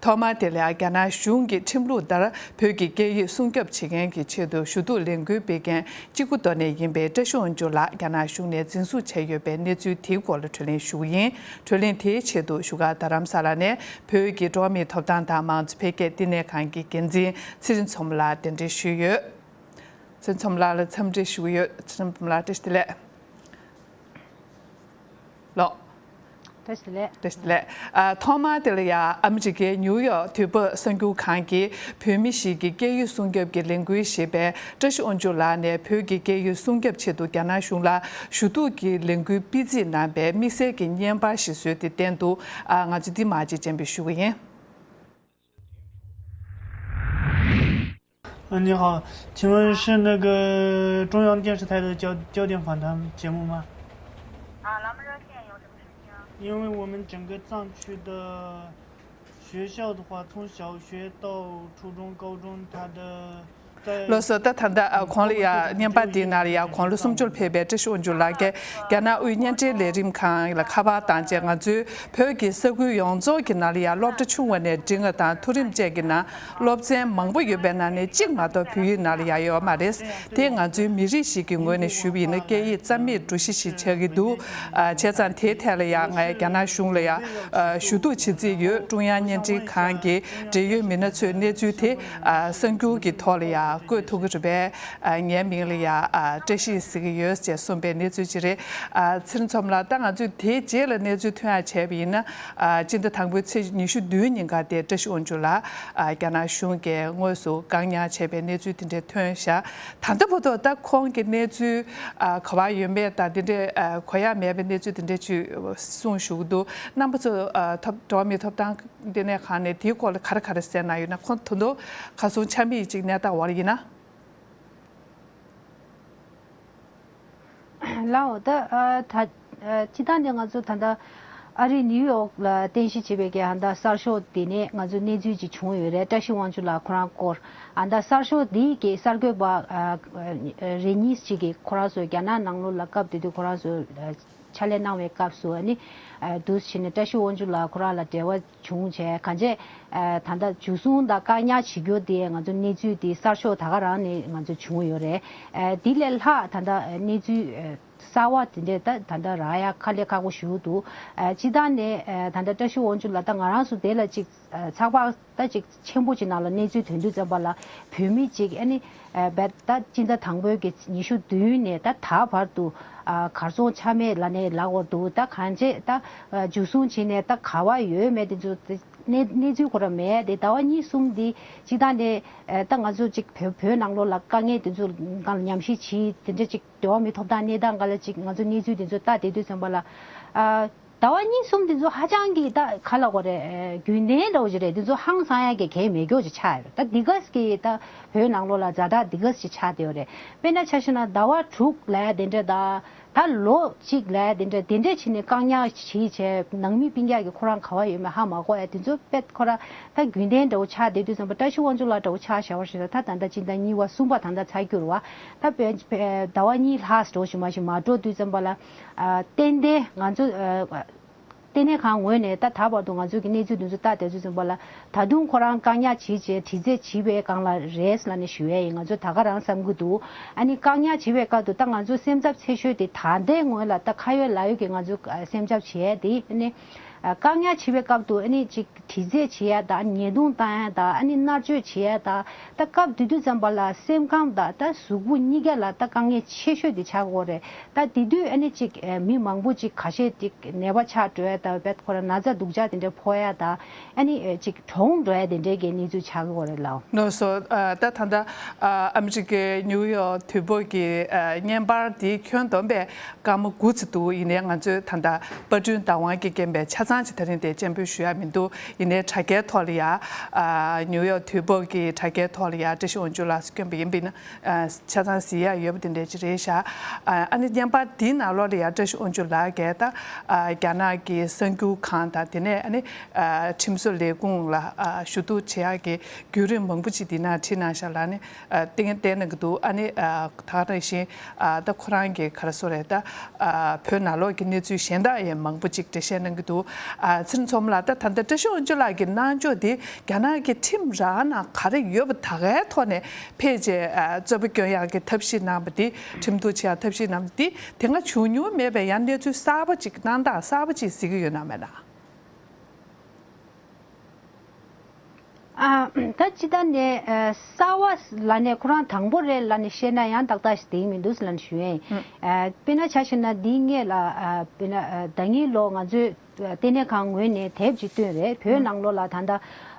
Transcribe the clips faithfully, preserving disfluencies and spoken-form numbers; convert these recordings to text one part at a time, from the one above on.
ཐོག་མར་དེ་ལ་རྒྱ་ནག་གཞུང་གི་ཁྲིམས་ལུགས་ལྟར་བོད་ཀྱི་སྐད་ཡིག་སྲུང་སྐྱོབ་བྱེད་མཁན་གྱི་ཆེད་དུ་ཞུ་གཏུག་ལས་འགུལ་སྤེལ་མཁན་གཅིག་པུ་མདོ་ནས་ཡིན་པའི་བཀྲ་ཤིས་དབང་ཕྱུག་ལགས་རྒྱ་ནག་གཞུང་ནས་འཛིན་བཟུང་བྱས་ཡོད་པའི་གནས་ཚུལ་དེའི་སྐོར་ལ་གྲོས་གླེང་ཞུ་གི་ཡིན། གྲོས་གླེང་དེའི་ཆེད་དུ་བཞུགས་སྒར་རྡ་རམ་ས་ལ་ནས་བོད་ཀྱི་འགྲོ་བ་མིའི་ཐོབ་ཐང་དང་མང་གཙོ་འཕེལ་རྒྱས་བསྟི་གནས་ཁང་གི་འགན་འཛིན་ཚེ་རིང་མཚོ་མོ་ལགས་གདན་འདྲེན་ཞུས་ཡོད། ཚེ་རིང་མཚོ་མོ་ལགས་ལ་འཚམས་འདྲི་ཞུ་གི་ཡོད། ཚེ་རིང་མཚོ་མོ་ལགས་བཀྲ་ཤིས་བདེ་ལེགས། ལགས། བཀྲ་ཤིས་བདེ་ལེགས། བཀྲ་ཤིས་བདེ་ལེགས། ཨ། ཐོག་མར་དེ་ལ་ཡ་ཨ་མི་རི་ཀའི་ནིའུ་ཡོག་དུས་བབ་གསར་འགྱུར་ཁང་གིས་བོད་མི་ཞིག་གིས་སྐད་ཡིག་སྲུང་སྐྱོབ་ཀྱི་ལས་འགུལ་ཞེས་པའི་བཀྲ་ཤིས་དབང་ཕྱུག་ལགས་ནས་བོད་ཀྱི་སྐད་ཡིག་སྲུང་སྐྱོབ་ཆེད་དུ་རྒྱ་ནག་གཞུང་ལ་ཞུ་གཏུག་གི་ལས་འགུལ་སྤེལ་རྩིས་གནང་བའི་དམིགས་བསལ་གྱི་བརྙན་པར་ཞིག་བཟོས་ཏེ་བསྟན་འདུག་ཨ། ང་ཚོས་འདི་མར་ཅིག་སྤྱན་འབུལ་ཞུ་གི་ཡིན། 嗯，你好，请问是那个中央电视台的焦焦点访谈节目吗？啊，咱们热线有什么事情啊？因为我们整个藏区的学校的话，从小学到初中、高中，它的在 ལགས་སོ། ད་ད་ལྟ་ཨ་ཁོང་ལ་ཡ་བརྙན་པར་འདིའི་ནང་ལ་ཡ་ཁོང་ལོ་སུམ་ཅུར་ཕེབས་པའི་བཀྲ་ཤིས་དབང་ཕྱུག་ལགས་ཀྱིས་རྒྱ་ནག་དབུས་བརྙན་འཕྲིན་ལས་རིམ་ཁང་ལ་ཁ་པར་བཏང་རྗེས་ང་ཚོའི་བོད་ཀྱི་ས་ཁུལ་ཡོངས་རྫོགས་ཀྱི་ནང་ལ་ཡ་སློབ་གྲྭ་ཆུང་བ་ནས་འབྲིང་བ་དང་མཐོ་རིམ་བཅས་ཀྱི་ནང་སློབ་ཚན་མང་པོ་ཡོད་པའི་ནང་ནས་གཅིག་མ་གཏོགས་བོད་ཡིག་ནང་ལ་ཡ་ཡོད་མ་རེད། དེ་ང་ཚོའི་མི་རིགས་ཤིག་གི་ངོས་ནས་ཞུས་པ་ཡིན་ན་སྐད་ཡིག་རྩ་མེད་འགྲོ་གཞི་ཞིག་ཆགས་ཀྱི་འདུག་ཨ། བྱས་ཙང་དེའི་ཐད་ལ་ཡ་ངས་རྒྱ་ནག་གཞུང་ལ་ཡ་ཨ་ཞུ་གཏུག་བྱེད་རྩིས་ཡོད། ཀྲུང་དབྱང་བརྙན་འཕྲིན་ཁང་གི་འབྲེལ་ཡོད་མི་སྣ་ཚོས་གནས་ཚུལ་དེ་ཨ་གསར་འགྱུར་གྱི་ཐོག་ལ་ཡ་བཀོད་ཐུབ་ཀྱི་རེད་པས། ཨ། ངའི་མིང་ལ་ཡ་ཨ་བཀྲ་ཤིས་ཟེར་གྱི་ཡོད་ཅེས་གསུངས་པའི་གནས་ཚུལ་ཅིག་རེད། ཨ། ཚེ་རིང་མཚོ་མོ་ལགས། ད་ང་ཚོས་དེའི་རྗེས་ལ་གནས་ཚུལ་ཐོན་ཡག་བྱས་པ་ཡིན་ན། ཨ། སྤྱི་ཟླ་དང་པོའི་ཚེས་ཉི་ཤུ་བདུན་ཉིན་ཀ་དེ་བཀྲ་ཤིས་དབང་ཕྱུག་ལགས་ཨ་རྒྱ་ནག་གཞུང་གིས་དངོས་སུ་བཀག་ཉར་བྱས་པའི་གནས་ཚུལ་དེ་འདྲ་ཐོན་བཞག་ད་ལྟ་བར་དུ་ད་ཁོང་གི་གནས་ཚུལ་ཨ་ག་པར་ཡོད་མེད་དང་དེ་འདྲའི་ཨ་གོ་ཡག་མེད་པའི་གནས་ཚུལ་དེ་འདྲ་ཅིག་གསུངས་བཞུགས་འདུག་རྣམ་པ་ཚོ་ཨ་ཐོབ་འགྲོ་བ་མིའི་ཐོབ་ཐང་ལྟེ་གནས་ཁང་ནས་དེའི་སྐོར་ལ་ག་རེ་ག་རེ་གསན་གནང་ཡོད་ན། ཁོང་ད་དུང་གར་སོང་ཆ་མེད་ཅིག་གནས་སྟངས་འོག་ལ་ཡིན་ན། ལའོ། ད་ཨ་ད་ཨ་སྤྱིར་བཏང་ནས་ང་ཚོ་ད་ལྟ་ཨ་རི་ནིའུ་ཡོག་ལ་རྟེན་གཞི་བྱས་པའི་གི་ཨ་ད་གསར་ཤོག་དེ་ནས་ང་ཚོ་གནས་ཚུལ་ཅིག་བྱུང་ཡོད་རེད། བཀྲ་ཤིས་དབང་ཕྱུག་ལགས་ཁོ་རང་སྐོར། ཨ་ད་གསར་ཤོག་དེའི་གི་གསར་འགོད་པ་ཨ་ཨ་རེ་གཉིས་ཅིག་གིས་ཁོ་རང་ཚོ་རྒྱ་ནག་ནང་ལོགས་ལ་སྐབས་དེ་དུས་ཁོ་རང་ཚོ་ཨ་ཕྱག་ལས་གནང་བའི་སྐབས་སུ་ཨ་ནི་ཨ་འདུག་བྱས་ནས་བཀྲ་ཤིས་དབང་ཕྱུག་ལགས་ཁོ་རང་ལ་འབྲེལ་བ་བྱུང་བྱས། གང་བྱས་ཨ་ད་ལྟ་འཇུ་བཟུང་དང་བཀག་ཉར་བྱེད་རྒྱུ་དེ་ང་ཚོ་གནས་ཚུལ་དེ་གསར་ཤོག་ད་ག་རང་ནས་ང་ཚོ་བྱུང་ཡོད་རེད། ཨ་དེ་ལས་ལྷག་ད་ལྟ་གནས་ཚུལ་ཨ་གསར་བ་དེ་འདྲས་ད་ད་ལྟ་རག་ཡ་དཀའ་ལས་ཁག་པོ་ཞིག་འདུག་ཨ་སྤྱིར་བཏང་ནས་ཨ་ད་ལྟ་བཀྲ་ཤིས་དབང་ཕྱུག་ལགས་ད་ང་རང་ཚོ་དེ་ལ་ཅིག་ཨ་ཚགས་པར་ད་ཅིག་ཆེན་པོ་ཅིག་ནང་ལ་གནས་ཚུལ་ཐོན་དུས་ཙམ་པ་ལ་བོད་མི་ཅིག་ཨ་ནི་ཨ་བས་ད་སྤྱི་ཟླ་དང་པོའི་གི་ཉི་ཤུ་བདུན་ནས་ད་ད་བར་དུ་ཨ་གར་སོང་ཆ་མེད་ལབ་ནས་ལབ་ཀྱི་འདུག་ད་གང་བྱས་ད་ཨ་འཇུ་བཟུང་བྱས་ནས་ད་ག་པར་ཡོད་མེད་དེ་ཚོ་གནས་གནས་ཚུལ་ཁོ་རང་མེད་དེ། ཟླ་བ་གཉིས་གསུམ་འདི་སྤྱིར་བཏང་ནས་ཨ་ད་ང་ཚོ་ཅིག་བོད་བོད་ནང་ལོགས་ལ་དཀའ་ངལ་དེ་ཚོ་སྒང་ལ་ཉམས་ཞིབ་བྱས་དེ་འདྲ་ཅིག་འགྲོ་བ་མིའི་ཐོབ་ཐང་གནས་སྟངས་སྒང་ལ་ཅིག་ང་ཚོ་གནས་ཚུལ་དེ་ཚོ་ལྟ་བསྡད་དུས་ཙམ་པ་ལ་ཨ་ཟླ་བ་གཉིས་གསུམ་དེ་ཚོ་ཧ་ཅང་གི་ད་ག་ལབ་དགོས་རེད། རྒྱུན་ལྡན་འདྲ་བོ་ཅིག་རེད། དེ་ཚོ་ཧང་སང་ཡ་གི་གལ་མེད་སྐྱོ་ཅིག་ཆགས་ཡོད་རེད། ད་འདི་ག་གི་ད་བོད་ནང་ལོགས་ལ་ཛ་དྲག་འདི་ག་ཅིག་ཆགས་བསྡད་ཡོད་རེད། དཔེར་ན་ཆ་བཞག་ན་ཟླ་བ་དྲུག་ལབ་ཡ་དེ་འདྲ་ད་ད་ལོ་གཅིག་ལབ་ཡ་དེ་འདྲ་དེ་འདྲ་བྱས་ནས་བཀག་ཉར་བྱས་བྱས་ནང་མི་སྤུན་ཀྱག་གི་ཁོ་རང་ག་པར་ཡོད་མེད་ཧ་མ་གོ་ཡ་དེ་ཚོ་དཔེ་ཁོ་རང་ད་རྒྱུན་ལྡན་འདྲ་བོ་ཆགས་བསྡད་དུས་ཙམ་པ་བཀྲ་ཤིས་དབང་ཕྱུག་ལགས་འདྲ་བོ་ཆ་བཞག་པ་ཞིག་ད་ད་ད་ལྟ་སྤྱི་ཟླ་གཉིས་པ་གསུམ་པ་ད་ལྟ་ཚར་གྱུར་བ། ད་བོད་བོད་ཟླ་བ་གཉིས་ལྷག་འགྲོ་ཞིག་མ་ཞིག་མ་འགྲོ་དུས་ཙམ་པ་ལ་ཨ་ཏན་ཏན་ང་ཚོ་ཨ་ལྟེ་གནས་ཁང་ངོས་ནས་ད་ད་བར་དུ་ང་ཚོ་གི་གནས་ཚུལ་འདི་ཚོ་ལྟ་བསྡད་དུས་ཙམ་པ་ལ་ད་དུང་ཁོ་རང་བཀག་ཉར་བྱས་བྱས་དྲི་རྩད་བྱས་པའི་སྒང་ལ་རེད་ལབ་ནས་ཞུ་ཡས་ཡིན། ང་ཚོ་ད་ག་རང་བསམ་གྱི་འདུག་ཨ་ནི་བཀག་ཉར་བྱས་པའི་སྐབས་དུ་ད་ང་ཚོ་སེམས་འཚབ་ཆེ་ཤོས་དེ་ད་ལྟའི་ངོས་ལ་ད་ཁ་ཡོད་ལག་ཡོད་ཀྱི་ང་ཚོ་ཨ་སེམས་འཚབ་བྱས་དེ་ཨ་ནི་ཨ་བཀག་ཉར་བྱས་པའི་སྐབས་དུ་ཨ་ནི་ཅིག་དྲི་རྩད་བྱེད་ཡ་དང་ཉེས་རྡུང་བཏང་ཡ་དང་ཨ་ནི་མནར་གཅོད་བྱེད་ཡ་དང་ད་སྐབས་དེ་དུས་ཙམ་པ་ལ་སེམས་ཁམས་དང་ད་གཟུགས་པོ་གཉིས་ཀ་ལ་ད་དཀའ་ངལ་ཆེ་ཤོས་དེ་ཆགས་ཀྱི་ཡོད་རེད། ད་དེ་དུས་ཨ་ནི་ཅིག་ཨ་མི་མང་པོ་ཅིག་ཁ་ཤས་ཅིག་ནད་པ་ཆགས་འགྲོ་ཡ་དང་བད་ཁོ་ར་ན་ཚ་སྡུག་ཅག་དེ་འདྲ་ཕོག་ཡ་དང་ཨ་ནི་ཅིག་གྲོངས་འགྲོ་ཡ་དེ་འདྲའི་གི་གནས་ཚུལ་ཆགས་ཀྱི་ཡོད་རེད་ལགས། ལགས་སོ། ཨ་ད་ད་ལྟ་ཨ་ཨ་མི་རི་ཀའི་ནིའུ་ཡོག་དུས་བབ་ཀྱི་ཨ་བརྙན་པར་འདི་ཁྱོན་བསྡོམས་པས་སྐར་མ་དགུ་ཙམ་འདུག་ཡིན་ནའི་ང་ཚོས་ད་ལྟ་པར་སྐྲུན་བདག་དབང་གི་རྐྱེན་པས་ཆ་ཚང་ཅིག་ད་རིང་དེ་སྤྱན་འབུལ་ཞུ་ཡ་མི་འདུག་ཡིན་ནའི་དྲ་རྒྱའི་ཐོག་ལ་ཡ་ཨ་ནིའུ་ཡོག་དུས་བབ་ཀྱི་དྲ་རྒྱའི་ཐོག་ལ་ཡ་བཀྲ་ཤིས་དབང་ཕྱུག་ལགས་སུ་བསྐྱོན་པ་ཡིན་པ་ཡིན་ན། ཨ་ཆ་ཚང་གཟིགས་ཡག་ཡོད་པ་དེ་འདྲ་ཅིག་རེད་ཤག་ཨ་ཨ་ནི་བརྙན་པར་འདིའི་ནང་ལོགས་ལ་ཡ་བཀྲ་ཤིས་དབང་ཕྱུག་ལགས་ཀྱིས་ད་ཨ་རྒྱ་ནག་གི་གསར་འགྱུར་ཁང་དང་དེ་ནས་ཨ་ནི་ཨ་ཁྲིམས་བཟོ་ལས་ཁུངས་ལ་ཨ་ཞུ་གཏུག་བྱེད་ཡག་གི་བརྒྱུད་རིམ་མང་པོ་ཅིག་འདི་ནང་བྲིས་གནང་ཤག་ལ་ནི་ཨ་ཏིང་བསྟན་གནང་གི་འདུག་ཨ་ནི་ཨ་ད་ག་ནང་བཞིན་ཨ་ད་ཁོ་རང་གི་ག་རེ་ཟེར་རེད་ད་ཨ་བོད་ནང་ལོགས་ཀྱི་གནས་ཚུལ་གཞན་དག་ཡང་མང་པོ་ཅིག་འགྲེལ་བཤད་གནང་གི་འདུག་ཨ། ཚེ་རིང་མཚོ་མོ་ལགས། ད་ད་ལྟ་བཀྲ་ཤིས་དབང་ཕྱུག་ལགས་ཀྱི་གནང་ཕྱོགས་འདི་རྒྱ་ནག་གི་ཁྲིམས་རང་ནང་ག་རེ་ཡོད་པ་ད་གའི་ཐོག་ནས་ཕེབས་བྱས། ཨ། རྩོད་པ་སྐྱོན་ཡག་གི་ཐབས་ཤེས་གནང་བ་འདི། ཁྲིམས་གཏུག་བྱེད་ཡག་ཐབས་ཤེས་གནང་བ་འདི་དེ་སྔ་བྱུང་མྱོང་མེད་པའི་ཡང་གནས་ཚུལ་གསར་པ་ཅིག་གནང་སྟངས་གསར་པ་ཅིག་གཟིགས་ཀྱི་ཡོད་ན་མེད་ན། ཨ། ད་སྤྱིར་བཏང་ནས་ཨ་གསར་བ་ལབ་ནས་ཁོ་རང་དང་པོ་རེད་ལབ་ནས་བཤད་ན་ཡང་ཏག་ཏག་ཞིག་དེ་མི་འདུག་ལབ་ནས་ཞུ་ཡིན། ཨ། དཔེར་ན་ཆ་བཞག་ན་འདིའི་སྔོན་ལ། ཨ། དཔེར་ན་ཨ་ཟླ་ཉིན་ལོ་ང་ཚོས་ཨ་ལྟེ་གནས་ཁང་ངོས་ནས་དེབ་ཅིག་བཏོན་རེད། བོད་ནང་ལོགས་ལ་ད་ལྟ་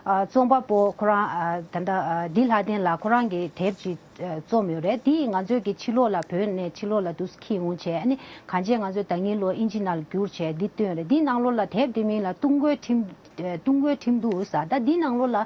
ཨ་རྩོམ་པ་པོ་ཁོ་རང་། ཨ། ད་ལྟ་ཨ་འདི་ལྷ་ལྡན་ལགས་ཁོ་རང་གིས་དེབ་ཅིག་ཨ་རྩོམ་ཡོད་རེད། དེ་ང་ཚོས་ཀྱི་ཕྱི་ལོགས་ལ་བོད་ནས་ཕྱི་ལོགས་ལ་འདུག་སེ་འཁྱེར་ཡོང་བྱས། ཨ་ནི་གང་ཅི་ང་ཚོས་ཟླ་ཉིན་ལོ་ཨིན་ཇི་ནང་ལ་བསྒྱུར་བྱས་འདི་བཏོན་རེད། འདི་ནང་ལོགས་ལ་དེབ་དེ་མིང་ལ་སྟོང་མགོའི་ཁྲིམས། ཨ་སྟོང་མགོའི་ཁྲིམས་གཏུག་ཟེར། ད་འདི་ནང་ལོགས་ལ་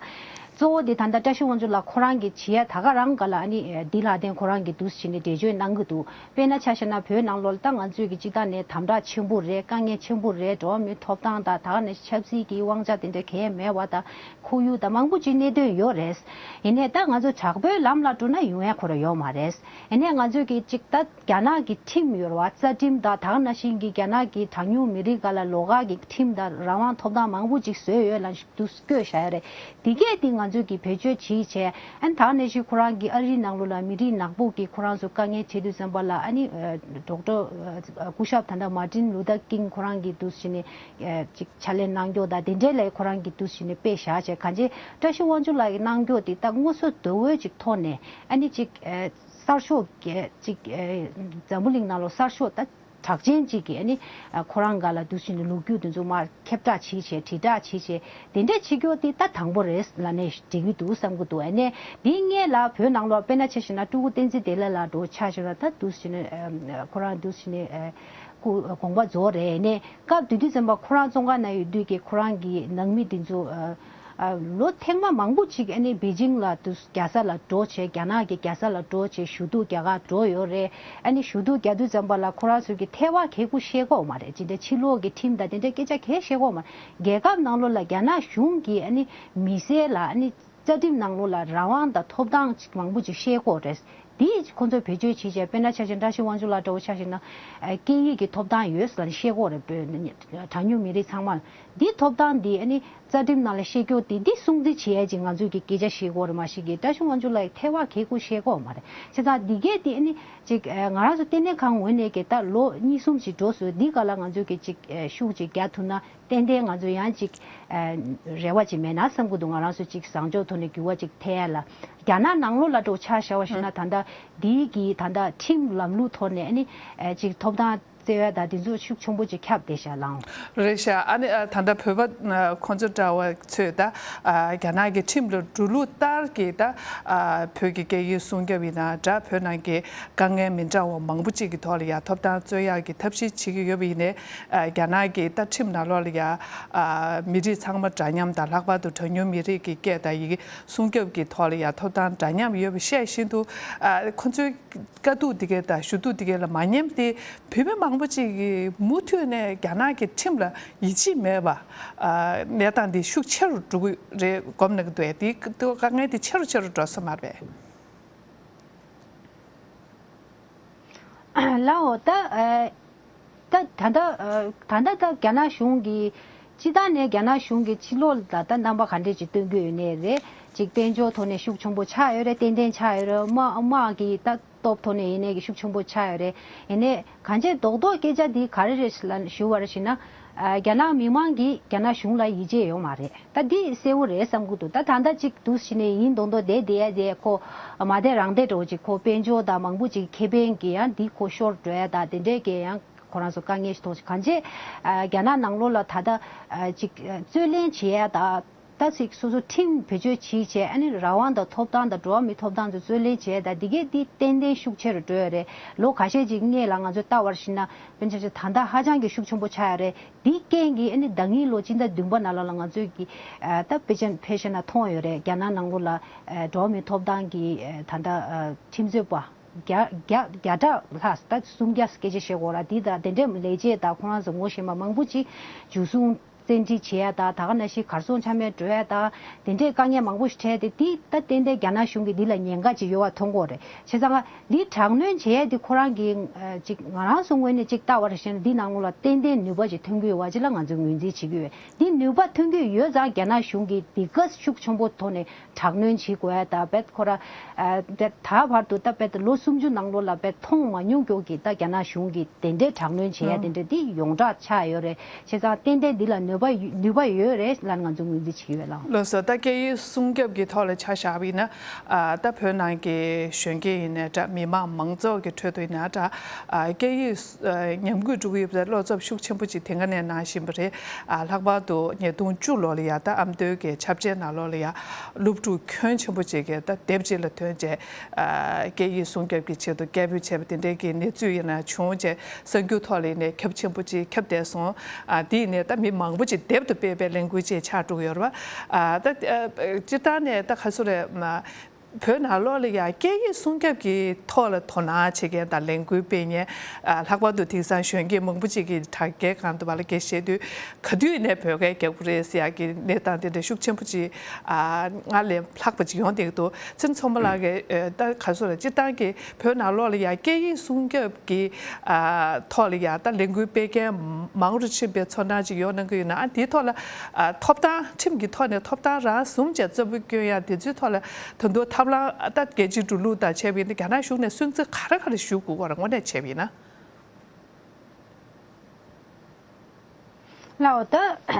གཙོ་བོ་དེ་ད་ལྟ་བཀྲ་ཤིས་དབང་ཕྱུག་ལགས་ཁོ་རང་གིས་བྱེད་ཡ་ད་ག་རང་ག་ལ། ཨ་ནི་ཨ་འདི་ལྷ་ལྡན་ཁོ་རང་གིས་འདུག་སེ་བྱས་ནས་འགྲེལ་བརྗོད་གནང་གི་འདུག་དཔེར་ན་ཆ་བཞག་ན་བོད་ནང་ལོགས་ལ་ད་ང་ཚོས་ཀྱི་སྤྱིར་བཏང་ནས་དམ་དྲག་ཆེན་པོ་རེད། དཀའ་ངལ་ཆེན་པོ་རེད། འགྲོ་བ་མིའི་ཐོབ་ཐང་དང་ད་ག་ནང་བཞིན་ཆབ་སྲིད་ཀྱི་དབང་ཆ་དེ་འདྲ་གང་ཡང་མེད་པ་དང་། ཁོར་ཡུག་དང་མང་པོ་ཅིག་གནད་དོན་ཡོད་རེད། ཡིན་ནའི་ད་ང་ཚོ་དྲག་པོའི་ལམ་ལ་འགྲོ་ན་ཡོང་ཡ་ཁོ་རང་ཡོད་མ་རེད། ཡིན་ནའི་ང་ཚོས་ཀྱི་ཅིག་ད་རྒྱ་ནག་གི་ཁྲིམས་ཡོད་རེད་བ། རྩ་ཁྲིམས་དང་ད་ག་ནང་བཞིན་གྱི་རྒྱ་ནག་གི་གྲངས་ཉུང་མི་རིགས་སྒང་ལ་ལོགས་ཀ་གི་ཁྲིམས་དང་རང་དབང་ཐོབ་ཐང་མང་པོ་ཅིག་བཟོས་ཡོད་ལབ་འདུག་བཀོད་བཞག་ཡ་རེད། དེ་གས་དེ་ང་ཚོས་ཀྱི་བེད་སྤྱོད་བྱེད་བྱས། ཨ་ནི་ད་ག་ནང་བཞིན་ཁོ་རང་གི་ཨ་རིའི་ནང་ལོགས་ལ་མི་རིགས་ནག་པོ་གི་ཁོ་རང་ཚོ་དཀའ་ངལ་འཕྲད་དུས་ཙམ་པ་ལ། ཨ་ནི་ཨ་ཌོག་ཊར་ཨ་སྐུ་ཞབས་ད་ལྟ་མར་ཊིན་ལུ་ཐར་ཀིང་ཁོ་རང་གིས་འདུག་སེ་བྱས་ནས། ཨ་ཅིག་ཕྱག་ལས་གནང་རྒྱུ་དང་དེ་འདྲའི་ལས་ཁོ་རང་གིས་འདུག་སེ་བྱས་ནས་དཔེ་བཞག་བྱས། གང་ཅི་བཀྲ་ཤིས་དབང་ཕྱུག་ལགས་ཀྱིས་གནང་རྒྱུ་དེ་ད་དངོས་སུ་དོ་བོད་ཅིག་ཐོག་ནས། ཨ་ནི་ཅིག་ཨ་གསར་ཤོག་གི་ཅིག་ཨ་འཛམ་བུ་གླིང་ནང་ལོགས་གསར་ཤོག་ད་གྲགས་ཅན་ཅིག་གིས། ཨ་ནི་ཨ་ཁོ་རང་སྒང་ལ་འདུག་སེ་བྱས་ནས་ལོ་རྒྱུས་དེ་ཚོ་མར་ཁྱབ་བསྒྲགས་བྱེད་བྱས། དྲིལ་བསྒྲགས་བྱེད་བྱས། དེ་འདྲ་བྱེད་རྒྱུ་དེ་ད་དང་པོ་རེད་ལབ་ནས་འགྲིག་གི་འདུག་བསམ་གྱི་འདུག་ཨ་ནི་དེའི་སྔོན་ལ་བོད་ནང་ལོགས་དཔེར་ན་ཆ་བཞག་ན་སྤྲུལ་སྐུ་བསྟན་འཛིན་བདེ་ལེགས་ལགས་འདྲ་བོ་ཆ་བཞག་ན། ད་འདུག་སེ་བྱས་ནས་ཨ་ཁོ་རང་འདུག་སེ་བྱས་ནས་ཨ་སྐུ་དགོངས་པ་རྫོགས་རེད། ཨ་ནི་སྐབས་དེ་དུས་ཙམ་པ་ཁོ་རང་བཙོན་ཁང་ནང་ཡོད་དུས་ཀྱི་ཁོ་རང་གི་ནང་མི་དེ་ཚོ་ཨ་ཨ་ལོ་ཐེངས་མ་མང་པོ་ཅིག་ཨ་ནི་པེ་ཅིང་ལ་དུ་རྒྱལ་ས་ལ་འགྲོ་བྱས། རྒྱ་ནག་གི་རྒྱལ་ས་ལ་འགྲོ་བྱས་ཞུ་གཏུག་རྒྱག་ག་འགྲོ་ཡོད་རེད། ཨ་ནི་ཞུ་གཏུག་རྒྱག་དུས་ཙམ་པ་ལ་ཁོ་རང་ཚོ་གི་ཐལ་བ་གལ་པོ་བཤད་ཀྱི་ཡོད་མ་རེད། ཅི་འདྲ་ཕྱི་ལོགས་ཀྱི་ཁྲིམས་དང་དེ་འདྲའི་སྐད་ཆ་གང་ཡང་བཤད་ཀྱི་ཡོད་མ་རེད། རྒྱལ་ཁབ་ནང་ལོགས་ལ་རྒྱ་ནག་གཞུང་གིས་ཨ་ནི་མི་སེར་ལ། ཨ་ནི་རྩ་ཁྲིམས་ནང་ལོགས་ལ་རང་དབང་དང་ཐོབ་ཐང་ཅིག་མང་པོ་ཅིག་བཤད་ཀྱི་ཡོད་རེད། དེ་ཁོ་ཚོས་བེད་སྤྱོད་བྱེད་བྱས། དཔེར་ན་ཆ་བཞག་ན་བཀྲ་ཤིས་དབང་ཕྱུག་ལགས་འདྲ་བོ་ཆ་བཞག་ན་ཨ་སྐད་ཡིག་གི་ཐོབ་ཐང་ཡོད་ཟེར་ནས་བཤད་ཀྱི་ཡོད་རེད། བོད་གྲངས་ཉུང་མི་རིགས་ཚང་མ་ལ། འདི་ཐོབ་ཐང་འདི་ཨ་ནི་རྩ་ཁྲིམས་ནང་ལ་བཤད་རྒྱུ་དེ་འདི་སྲུང་བརྩི་བྱེད་ཡས་ཅིག་ང་ཚོས་ཀྱི་སྐད་ཆ་བཤད་ཀྱི་ཡོད་རེད་མ་གཞི་གི། བཀྲ་ཤིས་དབང་ཕྱུག་ལགས་ཀྱིས་ཐལ་བ་གལ་པོ་བཤད་ཀྱི་ཡོད་མ་རེད། བྱས་ཙང་འདི་གས་དེ་ཨ་ནི་ཅིག་ཨ་ང་རང་ཚོ་ལྟེ་གནས་ཁང་ངོས་ནས་ཀྱི་ད་ལོ་གཉིས་གསུམ་ཅིག་འགྲོ་སོང་། འདི་ག་ལ་ང་ཚོས་ཀྱི་ཅིག་ཨ་ཤུགས་ཅིག་རྒྱག་ཐུབ་ན། ཏན་ཏན་ང་ཚོ་ཡང་ཅིག་ཨ་རེ་བ་ཅིག་མེད་ན་བསམ་གྱི་འདུག་ང་རང་ཚོ་ཅིག་བཟང་ཕྱོགས་ཐོག་ནས་འགྱུར་བ་ཅིག་ཐེབས་ཡ་ལ། རྒྱ་ནག་ནང་ལོགས་ལ་འདྲ་བོ་ཆ་བཞག་པ་ཞིག་ན། ད་ལྟ་འདིའི་གི་ད་ལྟ་ཁྲིམས་ལམ་ལུགས་ཐོག་ནས་ཨ་ནི་ཨ་ཅིག་ཐོབ་ཐང་བརྩི་ཡ་དང་དེ་ཚོ་ཤུགས་ཆེན་པོ་ཅིག་ཁྱབ་བསྡད་ཤག་ལགས། རེད་ཤག་ཨ་ནི་ཨ་ད་ལྟ་བོད་པ་ཨ་ཁོང་ཚོ་འདྲ་བ་ཚོས་ད་ཨ་རྒྱ་ནག་གི་ཁྲིམས་ལ་འགྲོ་ལུགས་ལྟར་གྱི་ད་ཨ་བོད་ཀྱི་སྐད་ཡིག་སྲུང་སྐྱོབ་ཡིན་ན་འདྲ། བོད་ནང་གི་དཀའ་ངལ་མི་འདྲ་བ་མང་པོ་ཅིག་གི་ཐོག་ལ་ཡ་ཐོབ་ཐང་རྩོད་ཡག་གི་ཐབས་ཤེས་བྱེད་ཀྱི་ཡོད་པ་ཡིན་ནའི། ཨ་རྒྱ་ནག་གི་ད་ཁྲིམས་ནང་ལོགས་ལ་ཡ་ཨ་མི་རིགས་ཚང་མ་འདྲ་མཉམ་དང་། ལྷག་པར་དུ་གྲངས་ཉུང་མི་རིགས་ཀྱི་སྐད་དང་ཡི་གེ་སྲུང་སྐྱོབ་ཀྱི་ཐོག་ལ་ཡ་ཐོབ་ཐང་འདྲ་མཉམ་ཡོད་པ་ཤེས་བཞིན་དུ། ཨ་ཁོ་ཚོའི་དཀའ་སྡུག་འདི་གས་དང་ཞུ་གཏུག་འདི་གས་ལ་མ་ཉན་ཏེ། བོད་མི་མང་པོ་ཅིག་གིས་མུ་མཐུད་ནས་རྒྱ་ནག་གི་ཁྲིམས་ལ་ཡིད་ཆེས་མེད་པ། ཨ་གནས་སྟངས་འདི་ཤུགས་ཆེ་རུ་འགྲོ་གི་རེད་སྒོམ་གནང་གི་འདུག་ཨེ། དེའི་དཀའ་ངལ་འདི་ཆེ་རུ་ཆེ་རུ་འགྲོ་ས་མ་རེད་པས། ལའོ། ད་ཨ་ད་ད་ལྟ་ཨ་ད་ལྟ་ད་རྒྱ་ནག་གཞུང་གིས་སྤྱིར་བཏང་ནས་རྒྱ་ནག་གཞུང་གིས་ཕྱི་ལོགས་ལ་ད་རྣམ་པ་ག་འདྲས་ཅིག་སྟོན་གྱི་ཡོད་ནའི་རེད། ཅིག་དཔལ་འབྱོར་ཐོག་ནས་ཤུགས་ཆེན་པོ་ཆགས་ཡོད་རེད། ཏན་ཏན་ཆགས་ཡོད་རེད། དམག་དམག་གི་ད་སྟོབས་ཐོག་ནས་ཡིན་ནའི་གི་ཤུགས་ཆེན་པོ་ཆགས་ཡོད་རེད། ཡིན་ནའི་གང་ཅི་རྡོག་རྡོག་སྐད་ཆ་འདི་ག་རེ་རེད་ལབ་ཞུ་བ་རེད་ཞུ་ན། ཨ་རྒྱ་ནག་མི་མང་གིས་རྒྱ་ནག་གཞུང་ལ་ཡིད་ཆེས་ཡོད་མ་རེད། ད་འདི་གསལ་བོ་རེད་བསམ་གྱི་འདུག་ད་ད་ལྟ་ཅིག་འདུག་སེ་བྱས་ནས་ཡིན་མདོག་མདོག་བསྡད་བསྡད་ཡ་དེ། ཁོ་མ་བསྡད་རང་བསྡད་འདྲ་བོ་ཅིག་ཁོ་དཔལ་འབྱོར་དང་མང་པོ་ཅིག་ཁེ་ཕན་གྱི་ཡང་འདི་ཁོ་ཤོར་འགྲོ་ཡ་དང་དེ་འདྲའི་གི་ཡང་ཁོ་རང་ཚོ་དཀའ་ངལ་ཞིག་མཐོང་ཞིག་གང་ཅི་ཨ་རྒྱ་ནག་ནང་ལོགས་ལ་ད་ལྟ་ཨ་ཅིག་ཨ་རྩོད་ལེན་བྱེད་ཡ་དང་། ད་ཅིག་སོ་སོ་ཁྲིམས་བེད་སྤྱོད་བྱེད་བྱས། ཨ་ནི་རང་དབང་དང་ཐོབ་ཐང་དང་འགྲོ་བ་མིའི་ཐོབ་ཐང་ཚོ་རྩོད་ལེན་བྱས། ད་འདི་གས་འདི་ཏན་ཏན་ཤུགས་ཆེ་རུ་འགྲོ་ཡ་རེད། ལོ་ཁ་ཤས་ཅིག་སྔོན་ལ་ང་ཚོས་ལྟ་བ་རེད་ཞུ་ན། དཔེར་ན་ཆ་བཞག་ད་ལྟ་ཧ་ཅང་གི་ཤུགས་ཆེན་པོ་ཆགས་ཡ་རེད། འདི་རྐྱེན་གྱིས་ཨ་ནི་ཟླ་ཉིན་ལོ་སྤྱི་ཟླ་བདུན་པ་ནང་ལོགས་ལ་ང་ཚོས་ཀྱི་ཨ་ད་དཔེ་ཅན་ཕལ་ཆེར་ན་མཐོང་ཡོད་རེད། རྒྱ་ནག་ནང་ལོགས་ལ་ཨ་འགྲོ་བ་མིའི་ཐོབ་ཐང་གི་ཨ་ད་ལྟ་ཨ་ཁྲིམས་རྩོད་པ་བརྒྱ་བརྒྱ་བརྒྱ་ཕྲག་ལྷག་ད་སུམ་བརྒྱ་སྐད་ཆ་བཤད་དགོས་ར། འདི་དང་དེ་འདྲའི་ལས་བྱེད་དང་ཁོ་རང་ཚོ་ངོ་ཤེས་པ་མང་པོ་ཅིག་འཇུ་བཟུང་ བཙན་ཁྲིད་བྱེད་ཡ་དང་། ད་ག་ནང་བཞིན་གར་སོང་ཆ་མེད་འགྲོ་ཡ་དང་། དེ་འདྲའི་དཀའ་ངལ་མང་པོ་ཞིག་འཕྲད་དེ། འདི་ད་ཏན་ཏན་རྒྱ་ནག་གཞུང་གིས་འདི་ལ་ཉེན་ཁ་ཅིག་ཡོད་པ་མཐོང་གི་ཡོད་རེད། བྱས་ཙང་འདི་དྲག་གནོན་བྱེད་ཡ་འདི་ཁོ་རང་གི་ཨ་ཅིག་ང་རང་ཚོ་ངོས་ནས་ཅིག་ལྟ་བར་བྱས་ན། འདི་ནང་ལོགས་ལ་ཏན་ཏན་ནུས་པ་ཅིག་ཐོན་གྱི་ཡོད་པ་ཅིག་ལ་ང་ཚོས་ངོས་འཛིན་བྱེད་ཀྱི་ཡོད། འདི་ནུས་པ་ཐོན་གྱི་ཡོད་ཙང་རྒྱ་ནག་གཞུང་གིས་འདི་ག་ཤུགས་ཆེན་པོ་ཐོག་ནས་དྲག་གནོན་བྱེད་དགོས་ཡ་དང་། དཔེ་ཁོ་ར་ཨ་དེ་ད་བར་དུ་ད་དཔེ་ལོ་སུམ་ཅུ་ནང་ལོགས་ལ་དཔེ་མཐོང་མ་མྱོང་མགྱོགས་ཀྱི་ད་རྒྱ་ནག་གཞུང་གིས་དེ་འདྲའི་དྲག་གནོན་བྱེད་ཡ་དེ་འདྲ་འདི་ཡོངས་གྲགས་ཆགས་ཡོད་རེད། བྱས་ཙང་ཏན་ཏན་འདི་ལ་ནུས་པ་ཡོ་ནུས་པ་ཡོད་རེད་ལབ་ང་ཚོ་ངོས་འཛིན་བྱེད་ཀྱི་ཡོད་ལགས། ལགས་སོ། ད་སྐད་ཡིག་སྲུང་སྐྱོབ་ཀྱི་ཐོག་ལ་ཆ་བཞག་པ་ཡིན་ན། ཨ་ད་བོད་ནང་གི་གཞོན་སྐྱེས་ཡིན་ནའི་འདྲ། མི་མང་མང་ཚོགས་ཀྱི་ཁྲོད་དུ་ཡིན་ན་འདྲ། ཨ་སྐད་ཡིག་ཨ་ཉམས་རྒུད་འགྲོ་གི་ཡོད་པའི་བློ་འཚབ་ཤུགས་ཆེན་པོ་ཅིག་དེ་སྔ་ནས་གནང་བཞིན་པ་རེད། ཨ་ལྷག་པར་དུ་ཉིས་སྟོང་བཅུ་ལོ་ལ་ཡ་ད་ཨ་མདོའི་གི་ཆབ་ཆའི་ནང་ལོགས་ལ་ཡ་སློབ་ཕྲུག་ཁྱོན་ཆེན་པོ་ཅིག་གིས་ད་དེབ་ཅིག་ལ་ཐོན་བྱས། ཨ་སྐད་ཡིག་སྲུང་སྐྱོབ་ཀྱི་ཆེད་དུ་སྐད་འབོད་བྱས་པ་དེ་འདྲའི་གི་གནས་ཚུལ་ཡིན་ན་བྱུང་བྱས། གསར་འགྱུར་ཐོག་ལ་ཡིན་ནའི་ཁྱབ་ཆེན་པོ་ཅིག་ཁྱབ་བསྡད་སོང་། ཨ་དེ་ཡིན་ནའི་ད་མི་མང་པོ་ཅིག་དེབ་ཏུ་སྤེལ་བའི་ལས་འགུལ་ཅིག་ཆགས་འགྲོ་གི་ཡོད་རེད་པ། ཨ་ད་ཨ་སྤྱིར་བཏང་ནས་ད་ག་ཚོད་རེད། མ་བོད་ནང་ལོགས་ལ་ཡ་སྐད་ཡིག་སྲུང་སྐྱོབ་ཀྱི་ཐོག་ལ་དོ་སྣང་བྱེད་མཁན་དང་ལས་འགུལ་སྤེལ་མཁན། ཨ་ལྷག་པར་དུ་དེང་སང་གཞོན་སྐྱེས་མང་པོ་ཅིག་གིས་དྲ་རྒྱའི་སྒང་དུ་བ་ལ་སྐད་བཤད་དུས། ག་དུས་ནས་བོད་སྐད་རྒྱག་དགོས་རེད་ཟེར་ཡག་གི་གནས་སྟངས་དེ་འདྲ་ཤུགས་ཆེན་པོ་ཅིག་ཨ་སྔར་ལས་ལྷག་པ་ཅིག་ཡོང་བསྡད་ཀྱི་འདུག་ཚེ་རིང་མཚོ་མོ་ལགས་ཀྱིས་ཨ་ད་ག་ཚོད་རེད། སྤྱིར་བཏང་གི་བོད་ནང་ལོགས་ལ་ཡ་སྐད་ཡིག་སྲུང་སྐྱོབ་ཀྱི་ཨ་ཐོག་ལ་ཡ་ད་ལས་འགུལ་སྤེལ་མཁན་མང་རུ་ཕྱིན་པའི་ཚོར་སྣང་ཅིག་ཡོང་གནང་གི་ཡོད་ན། ཨ་དེའི་ཐོག་ལ་ཨ་ཐོབ་ཐང་། ཁྲིམས་ཀྱི་ཐོག་ནས་ཐོབ་ཐང་རང་བཟུང་བྱས་རྩ་འབོད་སྐྱོན་ཡ་དེ་ཚོའི་ཐོག་ལ་ད་དུང་ཐབས་ལམ། ཨ་ད་རྒྱལ་སྤྱིའི་འགྲོ་ལུགས་དང་བྱས་པ་ཡིན་ན་རྒྱ་ནག་གཞུང་ནས་སུན་གཙེར་ག་རེ་ག་རེ་ཞུ་དགོས་པ་རེད། དངོས་གནས་བྱས་པ་ཡིན་ན། ལགས་འོ། ད་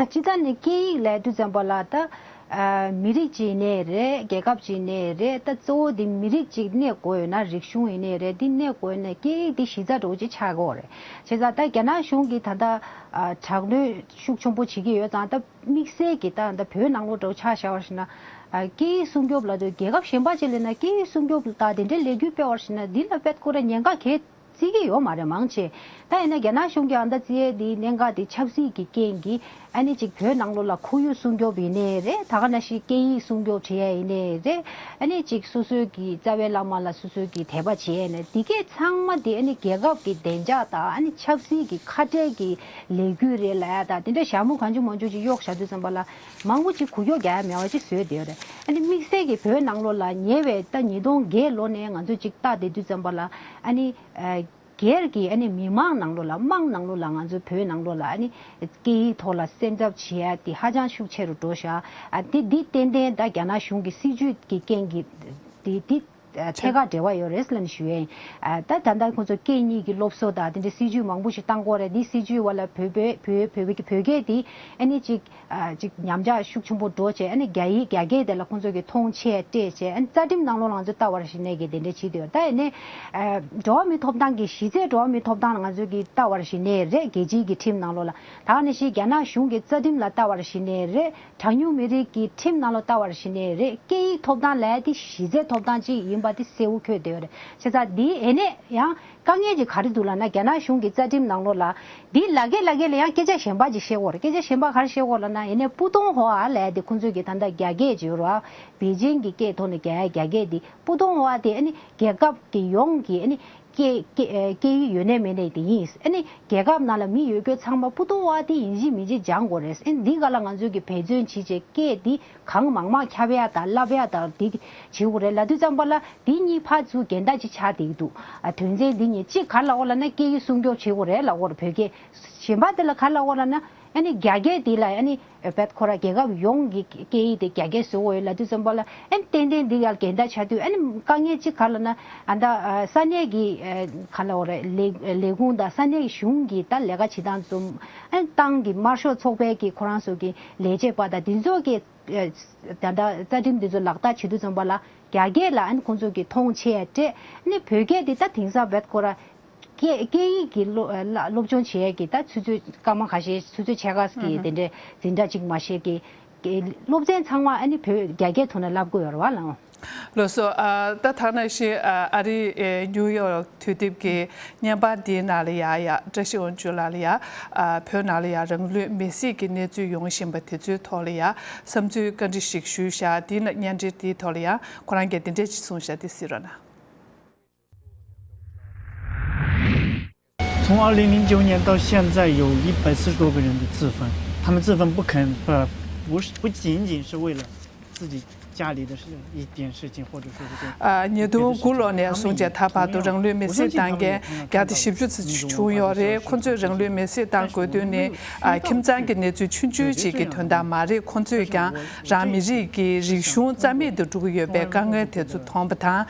སྤྱིར་བཏང་ནས་སྐད་ཡིག་ལབ་དུས་ཙམ་པ་ལ་ད་ཨ་མི་རིགས་ཅིག་ཡིན་ནའི་རེད། རྒྱལ་ཁབ་ཅིག་ཡིན་ནའི་རེད། ད་གཙོ་བོ་འདི་མི་རིགས་ཅིག་གནས་དགོས་ཡོད་ན། རིག་གཞུང་ཡིན་ནའི་རེད། འདི་གནས་དགོས་ཡོད་ན་སྐད་ཡིག་འདི་གཞི་རྩ་འདྲ་བོ་ཅིག་ཆགས་དགོས་རེད། བྱས་ཙང་ད་རྒྱ་ནག་གཞུང་གིས་ད་ལྟ་ཨ་དྲག་གནོན་ཤུགས་ཆེན་པོ་བྱེད་ཀྱི་ཡོད་ཙང་། ད་དམིགས་བསལ་གྱི་ད་ད་བོད་ནང་ལོགས་འདྲ་བོ་ཆ་བཞག་པར་བྱས་ན། ཨ་སྐད་ཡིག་སྲུང་སྐྱོབ་ལབ་དུས་རྒྱལ་ཁབ་གཞན་པ་ཅིག་ལ་ཡིན་ན་སྐད་ཡིག་སྲུང་སྐྱོབ་དང་དེ་འདྲའི་ལས་འགུལ་སྤེལ་བར་བྱས་ན་འདི་ལ་དཔེ་ཁོ་རང་ཉེན་ཁ་གང་བརྩི་གི་ཡོད་མ་རེད་མང་ཆེ། ད་ཡིན་ན་རྒྱ་ནག་གཞུང་གིས་ཨ་ད་བརྩི་ཡས་འདི་གནད་འགག་འདི་ཆབ་སྲིད་ཀྱི་རྐྱེན་གྱིས་ཨ་ནི་ཅིག་བོད་ནང་ལོགས་ལ་ཁོར་ཡུག་སྲུང་སྐྱོབ་ཡིན་ནའི་རེད། ད་ག་ནང་བཞིན་སྐད་ཡིག་སྲུང་སྐྱོབ་བྱེད་ཡས་ཡིན་ནའི་རེད། ཨ་ནི་ཅིག་སོ་སོའི་གི་རྩ་བའི་བླ་མ་ལ་སོ་སོའི་གི་དད་པ་བྱེད་ཡས་ནས་འདི་གས་ཚང་མ་འདི་ཨ་ནི་རྒྱལ་ཁབ་ཀྱི་བདེ་འཇགས་དང་ཨ་ནི་ཆབ་སྲིད་ཀྱི་ཁ་བྲལ་གྱི་ལས་འགུལ་རེད་ལབ་ཡ་དང་། དེ་འདྲ་ཞྭ་མོ་གང་བྱུང་མང་བྱུང་ཅིག་གཡོག་བཞག་དུས་ཙམ་པ་ལ་མང་པོ་ཅིག་འགུལ་སྐྱོད་རྒྱག་ཡ་མེད་པ་ཅིག་བཟོས་བསྡད་ཡོད་རེད། ཨ་ནི་དམིགས་བསལ་གྱི་བོད་ནང་ལོགས་ལ་ཉེ་བའི་ད་ཉིས་སྟོང་བརྒྱད་ལོ་ནས་ང་ཚོས་ཅིག་ལྟ་བསྡད་དུས་ཙམ་པ་ལ། ཨ་ནི་ཨ་སྒེར་གྱི་ཨ་ནི་མི་མང་ནང་ལོགས་ལ། དམངས་ནང་ལོགས་ལ། ང་ཚོའི་བོད་ནང་ལོགས་ལ་ཨ་ནི་སྐད་ཡིག་ཐོག་ལ་སེམས་འཚབ་བྱེད་ཡ་དེ་ཧ་ཅང་ཤུགས་ཆེ་རུ་འགྲོ་ཤག་ཨ་དེ་འདི་ཏན་ཏན་ད་རྒྱ་ནག་གཞུང་གི་སྲིད་ཇུས་ཀྱི་རྐྱེན་གྱིས་དེ་འདི་ཨ་ཐད་ཀར་འབྲེལ་བ་ཡོད་རེད་ལབ་ནས་ཞུ་ཡ་ཡིན། ཨ་ད་ད་ལྟ་ཁོང་ཚོ་སྐད་གཉིས་ཀྱི་སློབ་གསོ་དང་དེ་འདྲའི་སྲིད་ཇུས་མང་པོ་ཞིག་བཏང་གི་ཡོད་རེད། འདི་སྲིད་ཇུས་བ་ལ་བོད་བོད་བོད་བོད་བོད་སྐད་འདི་ཨ་ནི་ཅིག་ཨ་ཅིག་ཉམས་ཆག་ཤུགས་ཆེན་པོ་འགྲོ་བྱས། ཨ་ནི་རྒྱ་ཡིག་རྒྱ་སྐད་དེ་ལ་ཁོང་ཚོ་གིས་མཐོང་ཆེ་སྤྲད་བྱས། ཨ་ནི་རྩ་ཁྲིམས་ནང་ལོགས་ལ་ང་ཚོས་ལྟ་བར་བྱས་ནས་གི་དེ་འདྲ་བྱེད་དུས། ད་ཡིན་ནའི་ཨ་འགྲོ་བ་མིའི་ཐོབ་ཐང་གི་གཞི་རྩའི་འགྲོ་བ་མིའི་ཐོབ་ཐང་ལ་ང་ཚོས་གིས་ལྟ་བར་བྱས་ནས་རེད། རྒྱལ་སྤྱིའི་གི་ཁྲིམས་ནང་ལོགས་ལ། ད་ག་ནང་བཞིན་རྒྱ་ནག་གཞུང་གི་རྩ་ཁྲིམས་ལ་ལྟ་བར་བྱས་ནས་རེད། གྲངས་ཉུང་མི་རིགས་ཀྱི་ཁྲིམས་ནང་ལ་ལྟ་བར་བྱས་ནས་རེད། སྐད་ཡིག་ཐོབ་ཐང་ལབ་ཡ་དེ་གཞི་རྩའི་ཐོབ་ཐང་ཅིག་ཡིན་པ་དེ་གསལ་བོ་འཁོད་བསྡད་ཡོད་རེད། བྱས་ཙང་འདི་ཡིན་ནའི་ཡང་དཀའ་ངལ་ཅིག་ག་རེ་འདུག་ལབ་ན། རྒྱ་ནག་གཞུང་གི་རྩ་ཁྲིམས་ནང་ལོགས་ལ་འདི་ལབ་ཀྱི་ལབ་ཀྱི་ལ་ཡང་སྐད་ཆ་གཞན་པ་ཅིག་བཤད་ཀྱི་ཡོད་རེད། སྐད་ཆ་གཞན་པ་ག་རེ་བཤད་ཀྱི་ཡོད་ལབ་ན། ཡིན་ནའི་པུ་ཏོང་ཧོ་ཨ་ལབ་ཡ་དེ་ཁོང་ཚོས་ཀྱི་ད་ལྟ་རྒྱ་སྐད་ཅིག་ཡོད་རེད་བ། པེ་ཅིང་གི་སྐད་ཐོག་ནས་རྒྱག་ཡ་རྒྱ་སྐད་དེ། པུ་ཏོང་ཧོ་ཨ་དེ་ཨ་ནི་རྒྱལ་ཁབ་ཀྱི་ཡོངས་ཀྱི་ཨ་ནི་སྐད་སྐད་ཨ་སྐད་ཡིག་ཡོད་ནའི་མེད་ནའི་དེ་ཡིན། ཨ་ནི་རྒྱལ་ཁབ་ནང་ལ་མི་ཡོད་རྒྱུ་ཚང་མ་པུ་ཏོང་ཧོ་ཨ་དེ་ཡིན་གཅིག་མིན་གཅིག་སྦྱང་དགོས་རེད། ཨ་ནི་འདི་ག་ལ་ང་ཚོས་ཀྱི་འབད་བརྩོན་བྱེད་བྱས་སྐད་དེ་གང་མང་མང་ཁྱབ་ཡ་དང་བསླབ་ཡ་དང་དེ་བྱེད་དགོས་རེད་ལབ་དུས་ཙམ་པ་ལ། དེ་གཉིས་ཕར་ཚུར་འགལ་ཟླ་ཅིག་ཆགས་བསྡད་ཀྱི་འདུག་ཨ་དོན་ཚན་འདི་གཉིས་གཅིག་ག་རེ་ལབ་ཡོད་ལབ་ན། སྐད་ཡིག་སྲུང་སྐྱོབ་བྱེད་དགོས་རེད་ལབ་ཡོད་རེད་བོད་སྐད། གཞན་པ་དེ་ལ་ག་རེ་ལབ་ཡོད་ལབ་ན། ཨ་ནི་རྒྱ་སྐད་དེ་ལ་ཨ་ནི་བེད་ཁོ་ར་རྒྱལ་ཁབ་ཡོངས་ཀྱི་སྐད་ཡིག་དེ་རྒྱ་སྐད་བཟོ་དགོས་ཡོད་ལབ་དུས་ཙམ་པ་ལ། ཨ་ནི་ཏན་ཏན་འདི་ཡར་འགལ་ཟླ་ཆགས་དུས། ཨ་ནི་དཀའ་ངལ་གཅིག་ག་རེ་ལབ་ན། ཨ་ད་ཨ་ས་གནས་ཀྱི་ཨ་ག་རེ་ལབ་དགོས་རེད། ལས་ལས་ཁུངས་དང་ས་གནས་གཞུང་གི་ད་ལས་ཀ་བྱེད་སྟངས་ཙམ། ཨ་ནི་ཏང་གི་དམར་ཤོག་ཚོགས་པའི་གི་ཁོ་རང་ཚོ་གི་ལས་བྱེད་པ་དང་འདི་ཚོ་གི་ཨ་ད་ལྟ་རྩ་ཁྲིམས་འདི་ཚོ་ལག་བསྟར་བྱེད་དུས་ཙམ་པ་ལ་རྒྱ་སྐད་ལ་ཨ་ནི་ཁོང་ཚོ་གི་མཐོང་ཆེ་ཡ་སྤྲད། ཨ་ནི་བོད་སྐད་འདི་ད་དེང་སང་བེད་ཁོ་ར་སྐད་སྐད་ཡིག་གི་སློབ་ཨ་སློབ་སློབ་སྦྱོང་བྱེད་ཡས་ཀྱི་ད་ཆུ་ཚོད་སྐར་མ་ཁ་ཤས། ཆུ་ཚོད་ཕྱེད་ཀ་གི་དེ་འདྲའི་འཛིན་གྲྭ་གཅིག་མ་ཤེས་ཀྱི་སློབ་ཚན་ཚང་མ་ཨ་ནི་བོད་རྒྱ་སྐད་ཐོག་ནས་བསླབ་དགོས་ཡོད་རེད་བ་ལགས། ལགས་སོ། ཨ་ད་ཐ་ན་ཤི་ཨ་ཨ་རི་ཨེ་ནིའུ་ཡོག་དུས་དེབ་ཀྱི་བརྙན་པར་འདིའི་ནང་ལ་ཡ་ཡ་བཀྲ་ཤིས་དབང་ཕྱུག་ལགས་ལ་ཡ། ཨ་བོད་ནང་ལ་ཡ་རང་ལུས་མེར་སྲེག་གི་གནས་ཚུལ་ཡོང་བཞིན་པ་དེ་ཚོའི་ཐོག་ལ་ཡ་བསམ་ཚུལ་བཀའ་འདྲི་ཞིག་ཞུས་བཞག་དེའི་ནང་བརྙན་འཕྲིན་དེའི་ཐོག་ལ་ཡ་ཁོ་རང་གིས་འདི་འདྲས་ཅིག་གསུངས་བཞག་དེ་གཟིགས་རོགས་གནང་། 从二零零九年到现在，有一百四十多个人的自焚。他们这份不肯，呃，不是不仅仅是为了自己家里的事一点事情，或者说是这。 ཉིས་སྟོང་དགུ་ལོ་ནས་བཟུང་བྱས་ད་བར་དུ་རང་ལུས་མེར་སྲེག་བཏང་མཁན་བརྒྱ་དང་བཞི་བཅུ་ཙམ་བྱུང་ཡོད་རེད། ཁོ་ཚོས་རང་ལུས་མེར་སྲེག་བཏང་དགོས་དོན་ནི་ཁྱིམ་ཚང་གི་གནས་ཚུལ་ཆུང་ཆུང་ཞིག་གི་དོན་དག་མ་རེད། ཁོ་ཚོས་ཀྱང་རང་མི་རིགས་ཀྱི་རིག་གཞུང་རྩ་མེད་དུ་འགྲོ་གི་ཡོད་པའི་དཀའ་ངལ་དེ་ཚོ་མཐོང་པ་དང་།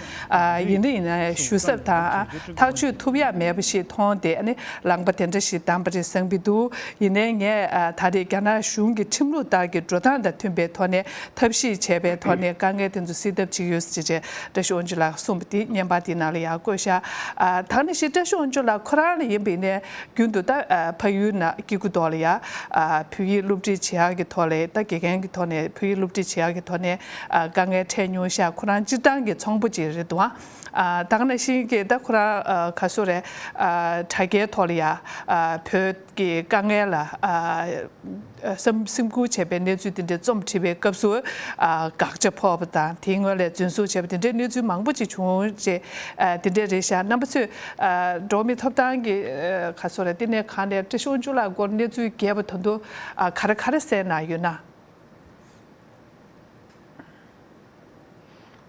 ཡིན་ན་ཡིན་ན་ཞུ་གསར་དང་ཐག་གཅོད་ཐུབ་ཡ་མེད་པ་ཞིག་མཐོང་སྟེ་ཨ་ནི་ལངས་པ་དེ་འདྲ་ཞིག་བདམས་པ་རེད་བསམ་གྱི་འདུག་ཡིན་ནའི་ངས་ཨ་ད་རེས་རྒྱ་ནག་གཞུང་གི་ཁྲིམས་ལུགས་ལྟར་གྱི་འགྲོ་སྟངས་དང་མཐུན་པའི་ཐོག་ནས་ཐབས་ཤེས་བྱས་པའི་ཐོག་ནས་དཀའ་ངལ་དེ་ཚོ་སེལ་ཐབས་བྱེད་ཀྱི་ཡོད་ཟེར་བྱས་བཀྲ་ཤིས་དབང་ཕྱུག་ལགས་གསུངས་པ་དེ་བརྙན་པར་དེའི་ནང་ལ་ཡང་བཀོད་ཤག་ཨ་ད་ག་ནང་བཞིན་བཀྲ་ཤིས་དབང་ཕྱུག་ལགས་ཁོ་རང་ལ་ཡིན་པ་ཡིན་ནའི་རྒྱུན་དུ་ད་ཨ་ཕ་ཡུལ་ན་སྐྱེ་རྒུ་མདོ་ལ་ཡ་ཨ་བོད་ཡིག་སློབ་ཁྲིད་བྱེད་ཡག་གི་ཐོག་ལ་ད་དགེ་རྒན་གྱི་ཐོག་ནས་བོད་ཡིག་སློབ་ཁྲིད་བྱེད་ཡག་གི་ཐོག་ནས་ཨ་དཀའ་ངལ་འཕྲད་མྱོང་ཤག་ཁོ་རང་སྤྱིར་བཏང་གི་ཚོང་པ་ཅིག་རེད་འདུག་ཨ་ད་ག་ནང་བཞིན་གྱི་ད་ཁོ་རང་ཨ་ག་སོ་རེད། ཨ་དྲ་རྒྱའི་ཐོག་ལ་ཡ་ཨ་བོད་ཀྱི་དཀའ་ངལ་ལ་ཨ་སེམས་སེམས་ཁུར་བྱས་པའི་གནས་ཚུལ་དེ་འདྲའི་རྩོམ་བྲིས་པའི་སྐབས་སུ་ཨ་དགག་བྱ་ཕོག་པ་དང་དེའི་སྔོན་ལ་རྫུན་བཟོ་བྱས་པ་དེ་འདྲའི་གནས་ཚུལ་མང་པོ་ཅིག་བྱུང་རྗེས་ཨ་དེ་འདྲ་རེད་ཤག་རྣམ་པ་ཚོས་ཨ་འགྲོ་བ་མིའི་ཐོབ་ཐང་གི་ཨ་ག་སོ་རེད། བསྟི་གནས་ཁང་ནས་བཀྲ་ཤིས་དབང་ཕྱུག་ལགས་སྐོར་གནས་ཚུལ་རྒྱས་པ་ད་དུང་ཨ་ག་རེ་ག་རེ་གསན་གནང་ཡོད་ན།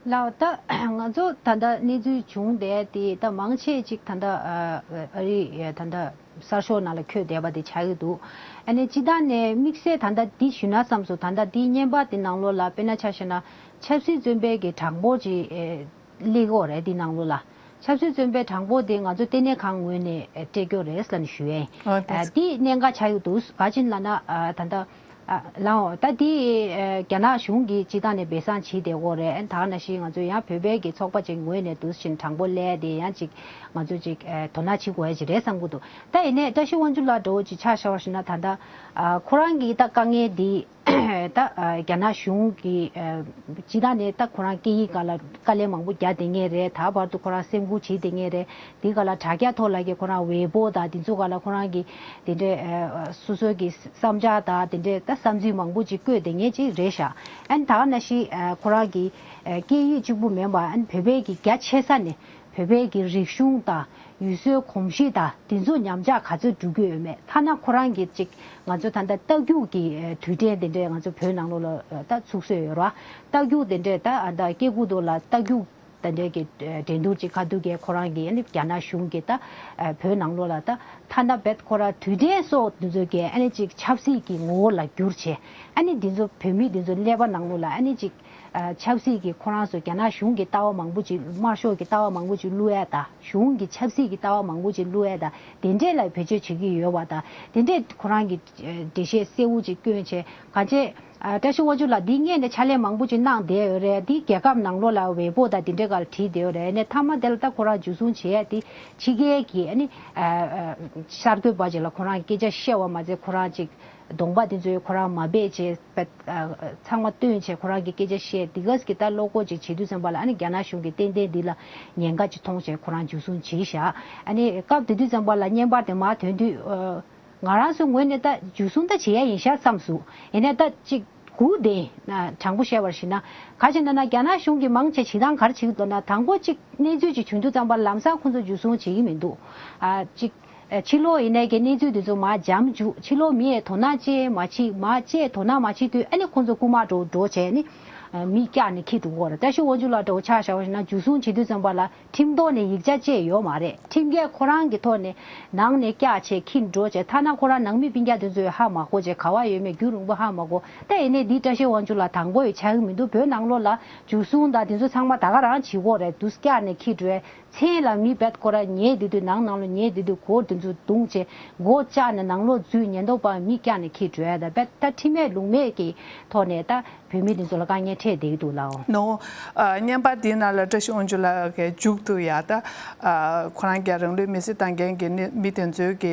ལགས། ད་ང་ཚོ་ད་ལྟ་གནས་ཚུལ་བྱུང་བསྡད་དེ་ད་མང་ཆེ་ཅིག་ད་ལྟ་ཨ་རི་ད་ལྟ་གསར་ཤོག་ནང་ལ་འཁོད་བསྡད་པ་དེ་ཆགས་ཀྱི་འདུག་ཨ་ནི་སྤྱིར་བཏང་ནས་དམིགས་བསལ་ད་ལྟ་འདི་ཞུ་ན་བསམ་སོང་། ད་ལྟ་འདི་བརྙན་པར་འདི་ནང་ལོགས་ལ་དཔེར་ན་ཆ་བཞག་ན་ཆབ་སྲིད་བཙོན་པའི་གི་གྲངས་འབོར་ཅིག་ཨེ་སླེབས་ཀྱི་ཡོད་རེད། འདི་ནང་ལོགས་ལ་ཆབ་སྲིད་བཙོན་པའི་གྲངས་འབོར་དེ་ང་ཚོ་ལྟེ་གནས་ཁང་ངོས་ནས་ཨེ་སྤྲད་ཀྱི་ཡོད་རེད་ལབ་ནས་ཞུ་ཡས་ཡིན། ཨ་ད་ཨ་འདི་གནད་འགག་ཆགས་ཀྱི་འདུག་ག་ཅི་ལབ་ན་ཨ་ད་ལྟ། ཨ་ལའོ། ད་འདི་ཨ་རྒྱ་ནག་གཞུང་གིས་སྤྱིར་བཏང་ནས་སྦས་གསང་བྱེད་བསྡད་ཡོད་རེད། ཨ་ད་ག་ནང་བཞིན་ང་ཚོ་ཡང་བོད་པའི་གི་ཚོགས་པ་ཅིག་ངོས་ནས་འདུག་བཞིན་དྲང་པོ་སླེབས་ཏེ་ཡང་ཅིག་ང་ཚོ་ཅིག་ཨ་དོ་སྣང་བྱེད་དགོས་ཡ་ཅིག་རེད་བསམ་གྱི་འདུག་ད་ཡིན་ནའི་བཀྲ་ཤིས་དབང་ཕྱུག་ལགས་འདྲ་བོ་ཅིག་ཆ་བཞག་པ་ཞིག་ན་ད་ལྟ་ཨ་ཁོ་རང་གི་ད་དཀའ་ངལ་འདི་ད་ཨ་རྒྱ་ནག་གཞུང་གི་ཨ་སྤྱིར་བཏང་ནས་ད་ཁོ་རང་སྐད་ཡིག་སྒང་ལ་དཀའ་ལས་མང་པོ་རྒྱག་བསྡད་མཁན་རེད། ད་བར་དུ་ཁོ་རང་སེམས་ཁུར་བྱེད་བསྡད་མཁན་རེད། འདི་ག་ལ་དྲ་རྒྱ་ཐོག་ལ་གི་ཁོ་རང་ཝེ་པོ་དང་དེ་ཚོ་ག་ལ་ཁོ་རང་གི་དེ་འདྲའི་ཨ་སོ་སོའི་གི་བསམ་འཆར་དང་དེ་འདྲའི་ད་བསམ་ཚུལ་མང་པོ་ཅིག་བཀོད་བསྡད་མཁན་ཅིག་རེད་ཤག་ཨན་ད་ག་ནང་བཞིན་ཨ་ཁོ་རང་གི་ཨ་སྐད་ཡིག་གཅིག་པུ་མིན་པ་ཨན་བོད་པའི་གི་རྒྱ་ཆེ་ས་ནས་བོད་པའི་གི་རིག་གཞུང་དང་ཡུལ་སྲོལ་གོམས་གཤིས་དང་དེ་ཚོ་ཉམས་ཆག་ག་ཚོད་འགྲོ་གི་ཡོད་མེད། ཐ་ན་ཁོ་རང་གི་ཅིག་ང་ཚོ་ད་ལྟ་རྟ་རྒྱུག་གི་ཨ་དུས་དྲན་དེ་འདྲའི་ང་ཚོ་བོད་ནང་ལོགས་ལ་ཨ་ད་ཚུགས་སྲོལ་ཡོད་རེད་བ། རྟ་རྒྱུག་དེ་འདྲའི་ད་ཨ་ད་སྐྱེ་རྒུ་མདོ་ལ་རྟ་རྒྱུག་དེ་འདྲའི་གི་འགྲན་བསྡུར་ཅིག་ཁ་ཐུག་གི་ཁོ་རང་གི་ཨ་ནི་རྒྱ་ནག་གཞུང་གི་ད་ཨ་བོད་ནང་ལོགས་ལ་ད་ཐ་ན་བེད་ཁོ་རང་དུས་དྲན་སོགས་འདི་ཚོ་གི་ཨ་ནི་ཅིག་ཆབ་སྲིད་ཀྱི་ངོ་བོ་ལ་བསྒྱུར་བྱས་ཨ་ནི་འདི་ཚོ་བོད་མི་འདི་ཚོ་ཀླད་པ་ནང་ལོགས་ལ་ཨ་ནི་ཅིག་ཨ་ཆབ་སྲིད་ཀྱི་ཁོ་རང་ཚོ་རྒྱ་ནག་གཞུང་གི་ལྟ་བ་མང་པོ་ཅིག་དམར་ཤོག་གི་ལྟ་བ་མང་པོ་ཅིག་བླུག་ཡ་ད་གཞུང་གི་ཆབ་སྲིད་ཀྱི་ལྟ་བ་མང་པོ་ཅིག་བླུག་ཡ་ད་དེ་འདྲས་ལ་བེད་སྤྱོད་བྱེད་ཀྱི་ཡོད་པ་ད་དེ་འདྲས་ཁོ་རང་གི་འགྲེལ་བཤད་གསལ་བོ་ཅིག་བསྐྱོན་བྱས་གང་བྱས། ཨ་བཀྲ་ཤིས་དབང་ཕྱུག་ལགས་འདི་སྔས་ནས་ཕྱག་ལས་མང་པོ་ཅིག་གནང་བསྡད་ཡོད་རེད། འདི་རྒྱལ་ཁབ་ནང་ལོགས་ལ་ཝེ་པོ་དང་འདི་འདྲའི་སྒང་ལ་བྲིས་བསྡད་ཡོད་རེད། ཨ་ནས་མཐའ་མ་དེ་ལ་ད་ཁོ་རང་འཇུ་བཟུང་བྱས་ཏེ་ཕྱི་རྒྱལ་གྱི་ཨ་ནི་ཨ་ཨ་གསར་འགོད་པ་ཅིག་ལ་ཁོ་རང་སྐད་ཆ་བཤད་པ་མ་ཚད་ཁོ་རང་ཅིག་གདོང་པ་དེ་ཚོས་ཁོ་རང་མ་སྦས་བྱས་པ་ཨ་ཚང་མ་སྟོན་བྱས་ཁོ་རང་གི་སྐད་ཆ་བཤད་འདི་གས་ཀྱི་ད་བློ་ཁོག་ཅིག་བྱེད་དུས་ཙམ་པ་ལ་ཨ་ནི་རྒྱ་ནག་གཞུང་གིས་ཏན་ཏན་འདི་ལ་ཉེན་ཁ་ཅིག་མཐོང་བྱས་ཁོ་རང་འཇུ་བཟུང་བྱས་བཞག་ཨ་ནི་སྐབས་དེ་དུས་ཙམ་པ་ལ་བརྙན་པར་དེ་མར་ཐོན་དུས་ཨ། ང་རང་ཚོའི་ངོས་ནས་ད་འཇུ་བཟུང་ད་བྱེད་ཡ་ཡིན་ཤག་བསམ་སོང་། ཡིན་ནའི་ད་ཅིག་སྒུག་བསྡད་ཡིན། དྲང་པོ་བཤད་པར་ཞིག་ན་ག་ཅི་ན་ན་རྒྱ་ནག་གཞུང་གིས་མང་ཆེ་བྱེད་སྟངས་ག་རེ་བྱེད་ཀྱི་འདུག་ན། དང་པོ་ཅིག་གནས་ཚུལ་ཅིག་བྱུང་དུས་ཙམ་པ་ལམ་སང་ཁོང་ཚོ་འཇུ་བཟུང་བྱེད་ཀྱི་མི་འདུག་ཨ་ཅིག་ཕྱི་ལོགས་ཡིན་ནའི་གི་གནས་ཚུལ་དེ་ཚོ་མར་འཇམ་འཇུག་ཕྱི་ལོགས་མི་ཡས་དོ་སྣང་ཅེས་མ་བྱེད་མ་བཅས་དོ་སྣང་མ་བྱེད་དུས་ཨ་ནི་ཁོང་ཚོ་རྐུ་མ་འགྲོ་འགྲོ་བྱས་ནི་མི་བཀྱག་ནས་འཁྱེར་འགྲོ་གི་ཡོད་རེད། བཀྲ་ཤིས་དབང་ཕྱུག་ལགས་འདྲ་བོ་ཆ་བཞག་པ་ཞིག་ན་འཇུ་བཟུང་བྱེད་དུས་ཙམ་པ་ལ། ཁྲིམས་ཐོག་ནས་ཡིག་ཆ་བཅས་ཡོད་མ་རེད། ཁྲིམས་འགལ་ཁོ་རང་གི་ཐོག་ནས་ནང་ནས་བཀྱག་བྱས་འཁྱེར་འགྲོ་བྱས་ཐ་ན་ཁོ་རང་ནང་མི་སྤུན་ཀྱག་དེ་ཚོས་ཧ་མ་གོ་བྱས་ག་བ་ཡོད་མེད་རྒྱུན་རིང་པོ་ཧ་མ་གོ། ད་ཡིན་ནའི་འདི་བཀྲ་ཤིས་དབང་ཕྱུག་ལགས་དང་པོ་ཡི་ཆགས་ཀྱི་མི་འདུག་བོད་ནང་ལོགས་ལ་འཇུ་བཟུང་དང་དེ་ཚོ་ཚང་མ་ད་ག་རང་བྱེད་ཀྱི་ཡོད་རེད་འདུག་བཀྱག་ནས་འཁྱེར་འགྲོ་བྱས་མཚན་ལ་མི་བེད་ཁོ་རང་ཉལ་བསྡད་དུས་ནང་ནང་ལ་ཉལ་བསྡད་དུས་སྒོ་དེ་ཚོ་བརྡུངས་བྱས་སྒོ་བཅག་ནས་ནང་ལོགས་འཛུལ་ཉེན་རྟོག་པ་མི་བཀྱག་ནས་འཁྱེར་འགྲོ་ཡ་ད་བེད་ད་ཁྲིམས་མེད་ལུགས་མེད་ཀྱི་ཐོག་ནས་ད། བོད་མི་དེ་ཚོ་ལ་དཀའ་ངལ་འཕྲད་བསྡད་ཀྱི་འདུག་ལགས། ནོ། ཨ་བརྙན་པར་འདིའི་ནང་ལ་བཀྲ་ཤིས་དབང་ཕྱུག་ལགས་ཀྱི་མཇུག་ཏུ་ཡ་ད། ཨ་ཁོ་རང་གིས་རང་ལུས་མེར་སྲེག་བཏང་མཁན་གྱི་ནི་མི་དེ་ཚོའི་གི་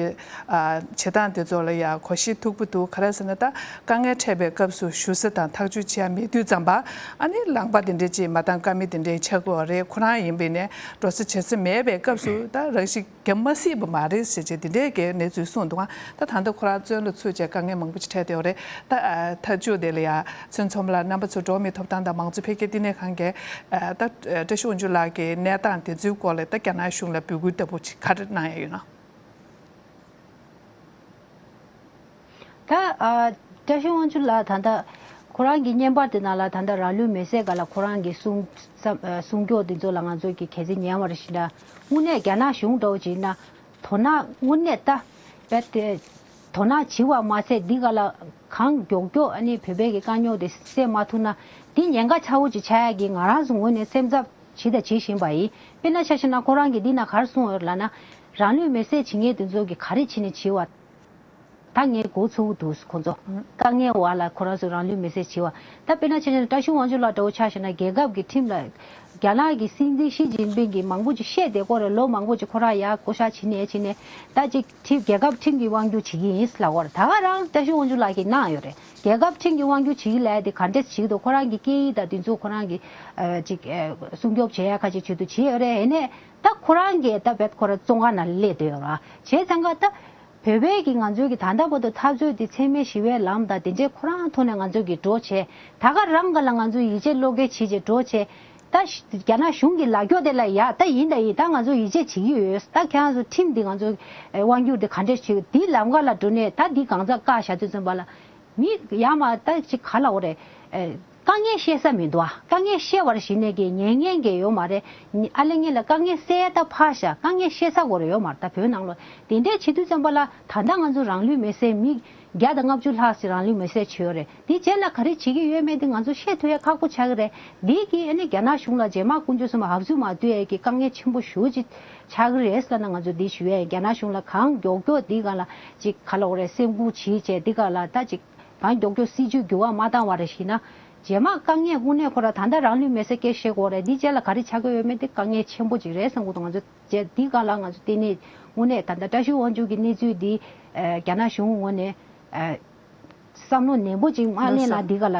ཨ་བྱེད་སྟངས་དེ་ཚོ་ལ་ཡ་གོ་ཤེས་མཐུག་པོ་འདུག་ག་རེ་ཟེར་ན་ད་དཀའ་ངལ་འཕྲད་པའི་སྐབས་སུ་ཞུ་ས་དང་ཐག་གཅོད་བྱེད་ཡ་མེད་དུས་ཙམ་པ་ཨ་ནི་ལངས་པ་དེ་འདྲས་ཅིག་མ་བཏང་ཀ་མེད་དེ་འདྲས་ཆགས་ཀྱི་ཡོད་རེད། ཁོ་རང་ཡིན་པས་ནས་འགྲོ་ས་བྱེད་ས་མེད་པའི་སྐབས་སུ་ད་རང་ཤི། རྒྱབ་མ་སྲིད་པ་མ་རེད་ཟེར་བྱས་དེ་འདྲའི་གི་གནས་ཚུལ་གསུངས་འདུག་ད་ད་ལྟ་ཁོ་རང་བཙོན་ལ་ཚུད་བྱས་དཀའ་ངལ་མང་པོ་ཅིག་འཕྲད་བསྡད་ཡོད་རེད། ད་ཨ་ཐག་གཅོད་དེ་ལ་ཡ་ཚུན་ཚོད་ལ་རྣམ་པ་ཚོ་འགྲོ་བ་མིའི་ཐོབ་ཐང་དང་མང་གཙོ་འཕེལ་རྒྱས་བསྟི་གནས་ཁང་གིས་ཨ་ད་བཀྲ་ཤིས་དབང་ཕྱུག་ལགས་ཀྱི་གནས་སྟངས་དེ་ཚོའི་སྐོར་ལ་ད་རྒྱ་ནག་གཞུང་ལ་འབོད་སྐུལ་ལྟ་བུ་ཅིག་ག་རེ་གནང་ཡ་ཡོད་ན། ད་ཨ་བཀྲ་ཤིས་དབང་ཕྱུག་ལགས་ད་ལྟ་ཁོ་རང་གི་བརྙན་པར་དེ་ནང་ལ་ད་ལྟ་རང་ལུས་མེར་སྲེག་སྒང་ལ་ཁོ་རང་གི་སྲུང་བསམ་ཨ་སྲུང་སྐྱོབ་དེ་ཚོ་ལ་ང་ཚོ་གི་གལ་ཆེ་ཉན་པར་ཞིག་ལ་དངོས་གནས་རྒྱ་ནག་གཞུང་འདྲ་བོ་ཅིག་ཡིན་ན་དོ་སྣང་དངོས་གནས་ད་རྦད་དེ་དོ་སྣང་བྱེད་པ་མ་ཟད་འདི་སྒང་ལ་གང་མགྱོགས་མགྱོགས་ཨ་ནི་བོད་པའི་གི་དཀའ་རྙོག་དེ་སེལ་མ་ཐུབ་ན་འདི་ཉེན་ཁ་ཆེ་བོ་ཅིག་ཆགས་ཡ་གི་ང་རང་ཚོ་ངོས་ནས་སེམས་འཚབ་བྱེད་དང་བྱེད་བཞིན་པ་ཡིན། དཔེར་ན་ཆ་བཞག་ན་ཁོ་རང་གིས་འདི་ན་ག་རེ་གསུངས་ཡོད་ལབ་ན། རང་ལུས་མེར་སྲེག་བྱེད་མཁན་དེ་ཚོ་གིས་ག་རེ་བྱས་ནས་བྱས་པ། ད་ངས་མགོ་ཚོས་འདུག་ཁོ་ཚོ། དཀའ་ངལ་བ་ལ་ཁོ་རང་ཚོ་རང་ལུས་མེར་སྲེག་བྱས་པ། ད་དཔེར་ན་ཆ་བཞག་ན་བཀྲ་ཤིས་དབང་ཕྱུག་ལགས་འདྲ་བོ་ཆ་བཞག་ན་རྒྱལ་ཁབ་ཀྱི་ཁྲིམས་ལ། རྒྱ་ནག་གི་སྲིད་འཛིན་ཞི་ཅིན་ཕིང་གིས་མང་པོ་ཅིག་བཤད་བསྡད་ཀྱི་ཡོད་རེད། ལོ་མང་པོ་ཅིག་ཁོ་རང་ཡར་བསྐོ་བཞག་བྱས་ནས་བྱས་ནས་ད་ཅིག་ཁྲིམས་རྒྱལ་ཁབ་ཁྲིམས་ཀྱི་དབང་སྒྱུར་བྱེད་ཀྱི་ཡིན་ལབ་ཀྱི་ཡོད་རེད། ད་ག་རང་བཀྲ་ཤིས་དབང་ཕྱུག་ལགས་ཀྱིས་གནང་ཡོད་རེད། རྒྱལ་ཁབ་ཁྲིམས་ཀྱི་དབང་སྒྱུར་བྱེད་ཀྱི་ལབ་ཡ་དེ་ག་འདྲས་བྱེད་ཀྱི་འདུག་ཁོ་རང་གི་སྐད་ཡིག་དང་དེ་ཚོ་ཁོ་རང་གི་ཨ་ཅིག་ཨ་སྲུང་སྐྱོབ་བྱེད་ཡ་ཁ་ཅིག་ཆེད་དུ་བྱས་ཡོད་རེད། ཡིན་ནའི་ད་ཁོ་རང་གིས་ད་བེད་ཁོ་རང་བཙོན་ཁང་ནང་སླེབས་བསྡད་ཡོད་རེད། བྱས་ཙང་ཀ་ད་བོད་པའི་གི་ང་ཚོའི་གི་ད་ལྟ་བར་དུ་འཐབ་རྩོད་དེ་འཚེ་མེད་ཞི་བའི་ལམ་དང་དེ་འདྲའི་ཁོ་རང་ཐོག་ནས་ང་ཚོ་གི་འགྲོ་བྱས། ད་ག་རང་ག་ལ་ང་ཚོ་ཡིད་ཆེས་བློ་འགེལ་བྱེད་བྱས་འགྲོ་བྱས། ད་ཤ་རྒྱ་ནག་གཞུང་གི་ལབ་ཀྱོག་དེ་ལ་ཡ་ད་ཡིན་ད་ཡིན་ད་ང་ཚོ་ཡིད་ཆེས་བྱེད་ཀྱི་ཡོད། ད་ཁྱེད་རང་ཚོ་ཁྲིམས་འདི་ང་ཚོ་དབང་སྒྱུར་འདི་ག་འདྲས་བྱེད་འདི་ལམ་ཁ་ལ་འགྲོ་ནས་ད་འདི་གང་ཚ་བཀག་བཞག་དུས་ཙམ་པ་ལ། མི་ཡ་མ་ད་ཅིག་ག་ལ་འོ་རེད། ཨེ། དཀའ་ངལ་བཤད་ས་མི་འདུག་ཨ། དཀའ་ངལ་བཤད་པར་གཞི་ནས་ཀྱི་ཉན་མཁན་གྱི་ཡོད་མ་རེད། ཨ་ལེ་ངེད་ལ་དཀའ་ངལ་སེལ་ད་ཕར་བཞག་དཀའ་ངལ་བཤད་ས་གོ་རེ་ཡོད་མ་རེད། ད་བོད་ནང་ལོ་དེ་འདྲས་བྱེད་དུས་ཙམ་པ་ལ་ད་ལྟ་ང་ཚོ་རང་ལུས་མེར་སྲེག་མི་བརྒྱ་དང་ལྔ་བཅུ་ལྷག་ཞིག་རང་ལུས་མེར་སྲེག་བྱས་ཡོད་རེད། དེ་རྗེས་ལ་ག་རེ་བྱེད་ཀྱི་ཡོད་མེད་དེ་ང་ཚོ་ཤེས་ཐུབ་ཡ་ཁག་པོ་ཆགས་ཀྱི་རེད། འདི་གི་ཨ་ནི་རྒྱ་ནག་གཞུང་ལ་རྗེས་མ་དཀོན་མཆོག་གསུམ་ལ་ཧབ་ཚུགས་མ་ཐུབ་ཡ་གི་དཀའ་ངལ་ཆེན་པོ་ཞེ་པོ་ཅིག་ཆགས་ཀྱི་རེད་ལབ་ན་ང་ཚོ་འདི་ཞུ་ཡ་ཡིན། རྒྱ་ནག་གཞུང་ལ་གང་མགྱོགས་མགྱོགས་འདི་སྒང་ལ་ཅིག་ག་ལ་འོ་རེད། སེམས་ཁུར་བྱེད་བྱས་འདི་སྒང་ལ་ད་ཅིག་གང་མགྱོགས་མགྱོགས་སྲིད་ཇུས་འགྱུར་བ་མ་བཏང་བ་རེ་ཞིག་ན། རྗེས་མ་དཀའ་ངལ་དངོས་གནས་ཁོ་ར་ད་ལྟ་རང་ལུས་མེར་སྲེག་སྐད་བཤད་དགོས་རེད། འདི་རྗེས་ལ་ག་རེ་ཆགས་ཀྱི་ཡོད་མེད་དེ་དཀའ་ངལ་ཆེན་པོ་ཅིག་རེད་བསམ་གྱི་འདུག་ང་ཚོ་རྗེས་འདི་སྒང་ལ་ང་ཚོ་ལྟེ་གནས་དངོས་གནས་ད་ལྟ་བཀྲ་ཤིས་དབང་ཕྱུག་གི་གནས་ཚུལ་འདི་ཨ་རྒྱ་ནག་གཞུང་ངོས་ནས་ཨ་བསམ་བློ་ནན་པོ་ཅིག་མ་ལེན་ན་འདི་སྒང་ལ་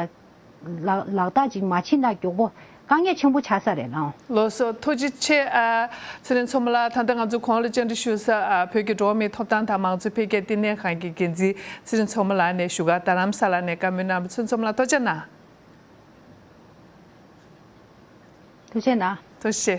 ལག་ལག་བསྟར་ཅིག་མ་བྱེད་ན་མགྱོགས་པོ་དཀའ་ངལ་ཆེན་པོ་ཆགས་ས་རེད་ལགས། ལགས་སོ། ཐུགས་རྗེ་ཆེ། ཨ་ཚེ་རིང་མཚོ་མོ་ལགས། ད་ལྟ་ང་ཚོ་གོང་ལ་བཅར་འདྲི་ཞུ་ས་ཨ་བོད་ཀྱི་འགྲོ་བ་མིའི་ཐོབ་ཐང་དང་མང་གཙོའི་འཕེལ་རྒྱས་ལྟེ་གནས་ཁང་གི་འགན་འཛིན་ཚེ་རིང་མཚོ་མོ་ལགས་ནས་བཞུགས་སྒར་རྡ་རམ་ས་ལ་ནས་བཀའ་མོལ་གནང་བ། ཚེ་རིང་མཚོ་མོ་ལགས་ཐུགས་རྗེ་གནང་། ཐུགས་རྗེ་གནང་། ཐུགས་རྗེ་ཆེ།